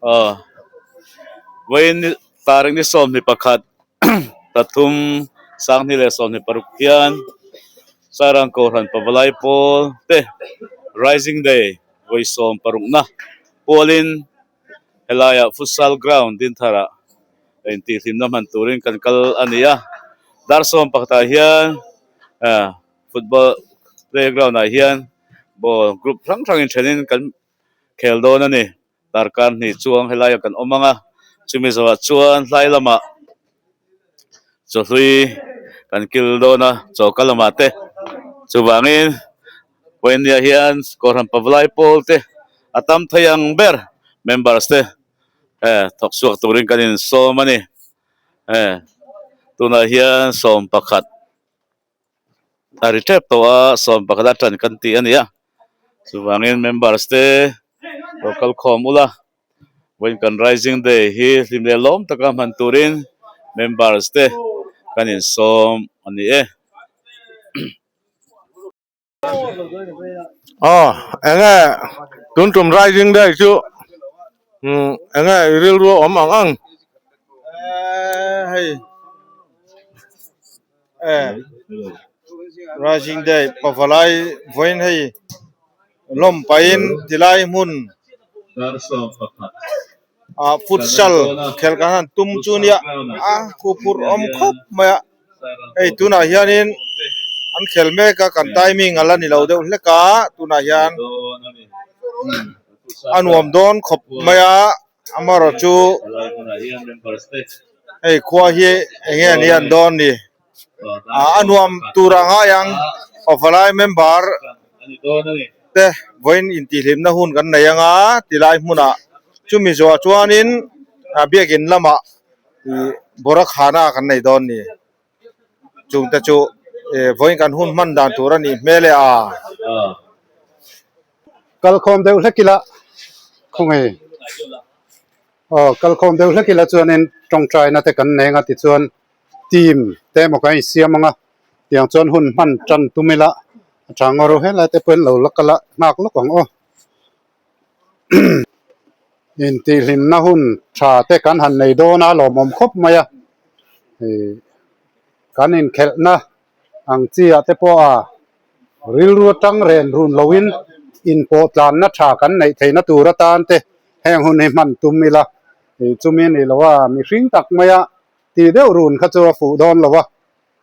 Aw vawiin tarik ni 21 pathum sanghnih leh 26 hian Sairang Kohhran Pavalai pawl te Rising Day vawi 60 na pualin helaiah futsal ground din tharah intihhlimna hman turin kan kal a ni a dar 11 ah hian ah football playground ah hian ball group hrang hrang in thenin kan khel dawn a ni darkar hnih chuang helaiah kan awm ang a chumi zawhah chuan hlai lamah chawhlui kan kil dawn a chawka lamah te chuvangin pawimawh hian Kohhran Pavalai pawl te a tam thei ang ber members te eh thawk chhuak turin kan insawm a ni eh tunah hian 11 a ri tep tawh a 11 a tan kan tih a ni a chuvangin members te lo kal khawm ula vawiin kan rising day hi hlim leh lawm taka hman turin members te kan insawm a ni e. Aw enge tun tum rising day chu umm enge rilru a awm ang ang. Hei eh rising day pavalai vawiin hei lawm pahin tilai hmun ah futsal khelh kan han tum chu nia a huphurh awm khawp mai a hei tunah hianin an khel mek a kan timing a la ni lo deuh hlek a tunah hian a nuam dawn khawp mai a amaherawhchu hei khua hi eng nge ni an dawn ni a nuam tur a ngai ang pavalai member te vawiin intihhlimna hun kan nei anga tilai hmunah chumi zawhah chuanin biakin lamah ih bawra khana kan nei dawn ni chung te chu ih vawiin kan hun hman dan tur a nih hmel e a. Kalkhawm deuh hlek ila khawnge aw kalkhawm deuh hlek ila chuanin tawngtaina te kan neng a tichuan team te emaw kan insiam ang a tiang chuan hun hman tan tum ila a tha ngawr helai te pawh in lo la kal a nghak lawk ang aw. Intihhlimna hun tha te kan han nei dawn a lawmawm khawp mai a ih kan inkhelhna ang chi ah te pawh a rilru atang ren run loin inpawh tlanna tha kan neih theihna tur atan te heng hun hi hman tum ila ih chumi a nih loh a mihring tak maia tih deuh run kha chu a fuh dawn lo a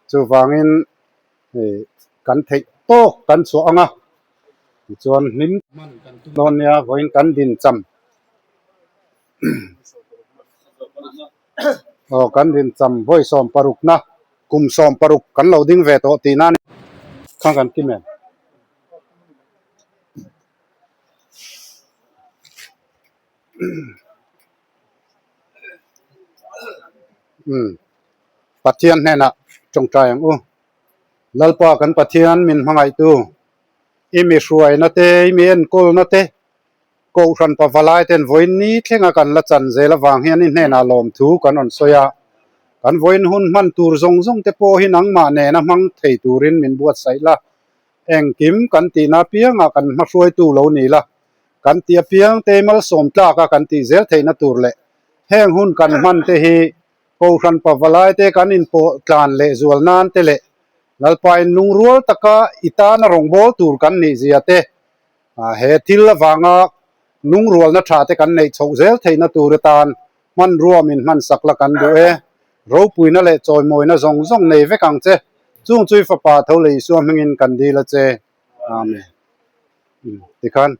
chuvangin ih kan theih tawk kan chhuah ang a. Tichuan hlim dawn nia vawiin kan din cham aw kan din cham vawi 60 na kum 60 kan lo ding ve tawh tihna a ni kha kan ti men. Umm Pathian hnenah tawngtai ang u. Lalpa kan Pathian min hmangaihtu I mi hruaina te, i mi enkawlna te, Kohhran pavalai ten vawiin ni thlenga kan la chan zel avang hian i hnenah lawmthu kan rawn sawi a. Kan vawiin hun hman tur zawng zawng te pawh hi nangmah nena hmang thei turin min buatsaih la. Engkim kan tihna apiangah kan hmahruaitu lo ni la, kan tih apiang te malsawm tlaka kan tih zel theihna tur leh heng hun kan hman te hi Kohhran pavalai te kan inpawh tlan leh zual nan te leh Lalpain lungrual taka i tana rawngbâwl tur kan nih zia te, he thil avanga lungrualna tha te kan neih chhoh zel theihna tur atan hmanrua min hmansak la kan duh e. Ropuina leh chawimawina zawng zawng nei vek ang che. Chung chu i Fapa tho leh Isua hmingin kan dil a che. Amen. Tikhan.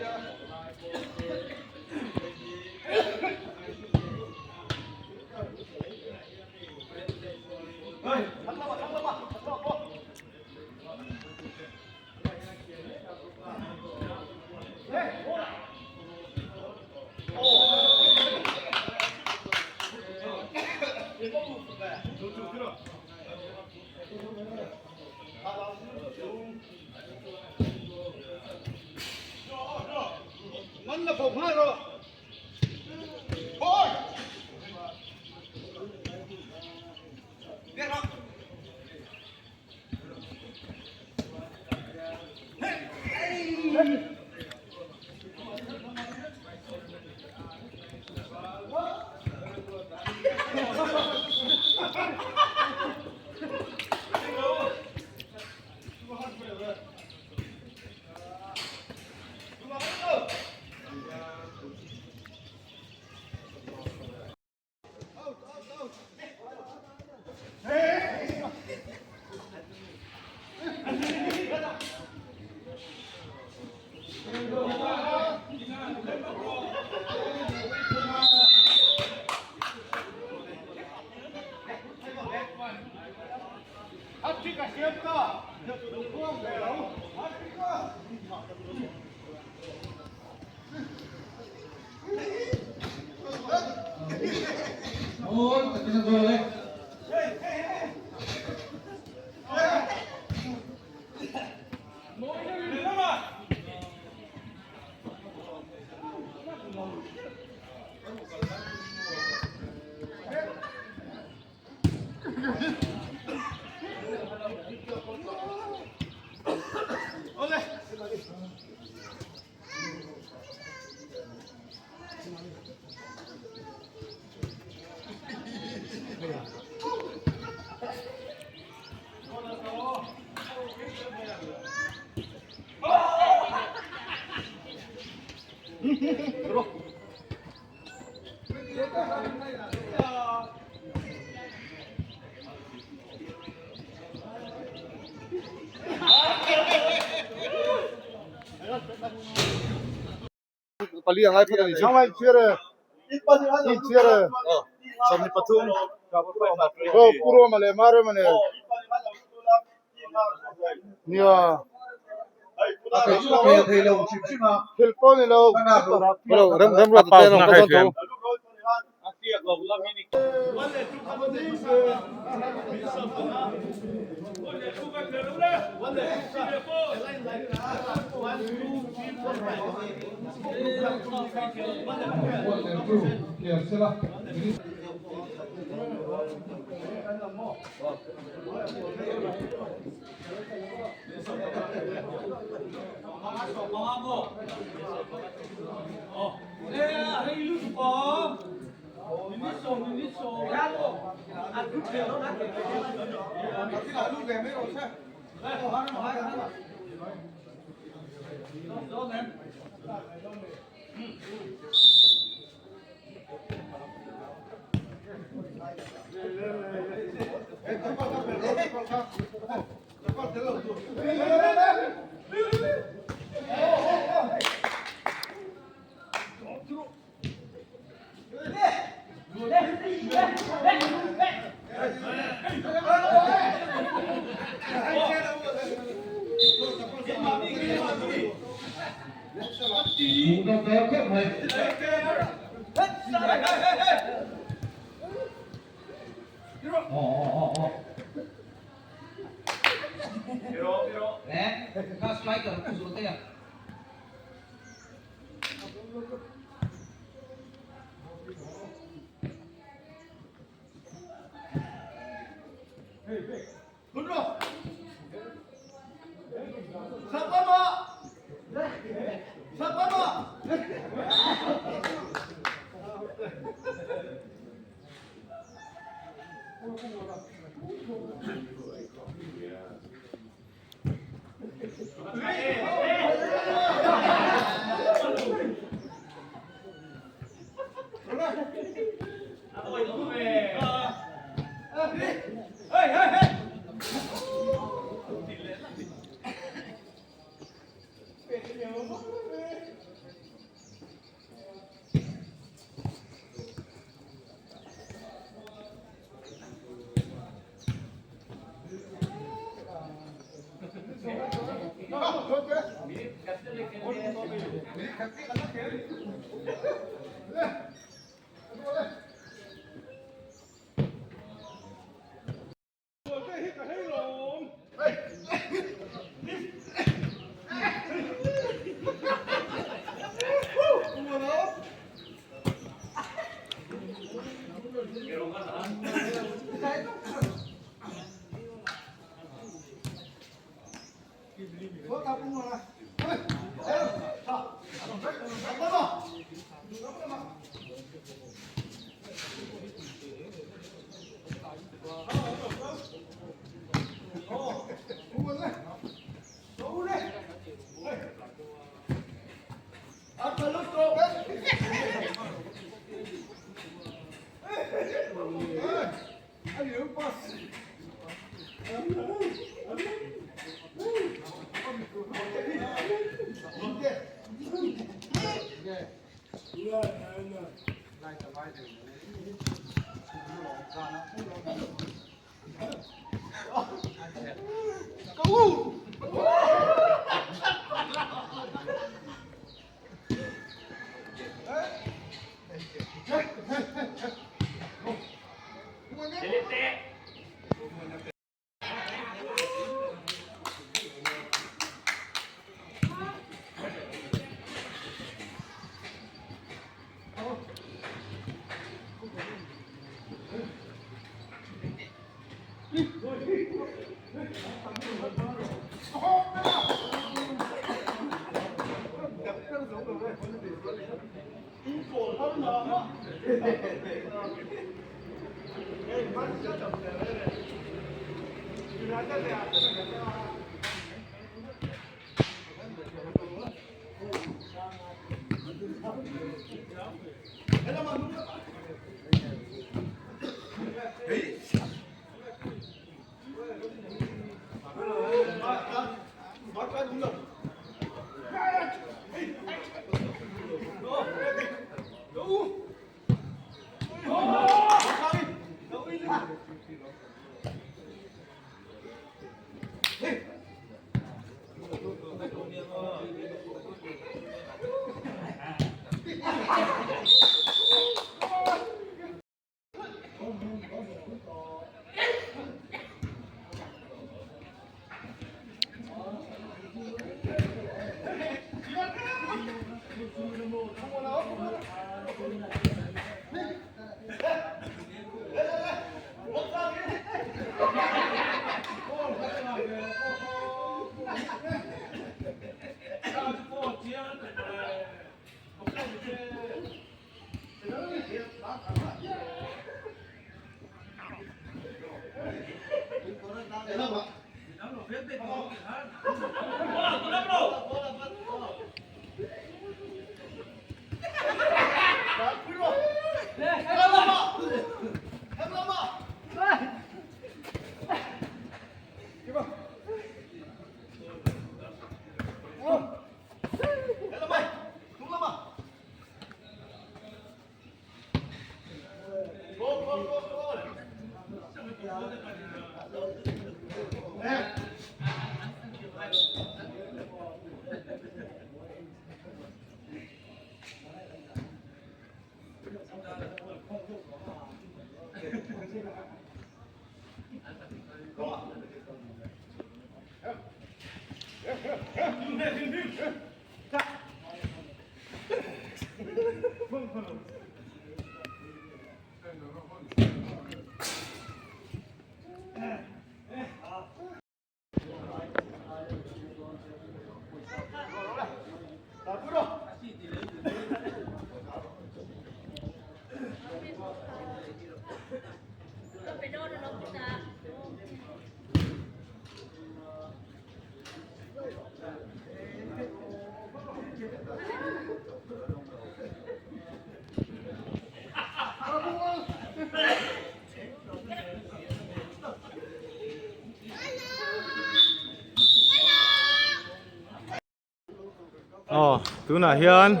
Aw tunah hian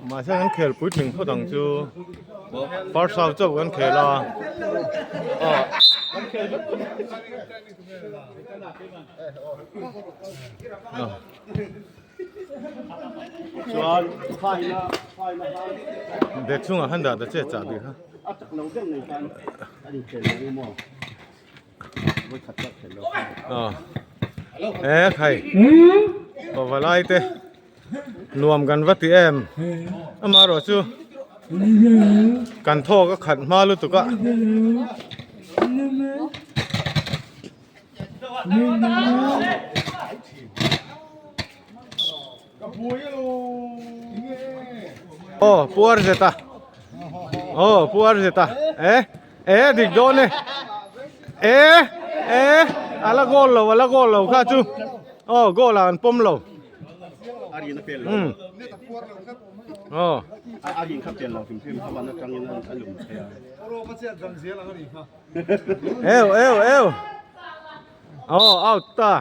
Mahse kan khel puitling phawt ang chu first half chauh kan khel a. Bag chungah khan dah ta che chah bik kha. E khai pavalai te nuam kan va ti em amaherawh chu kan thawk a khat hma lutuk a. Aw puar zet a aw puar zet a e e dik dawn e e e a la goal lo a la goal lo kha chu aw goal ah an pawm lo umm aw eu eu eu aw out ta.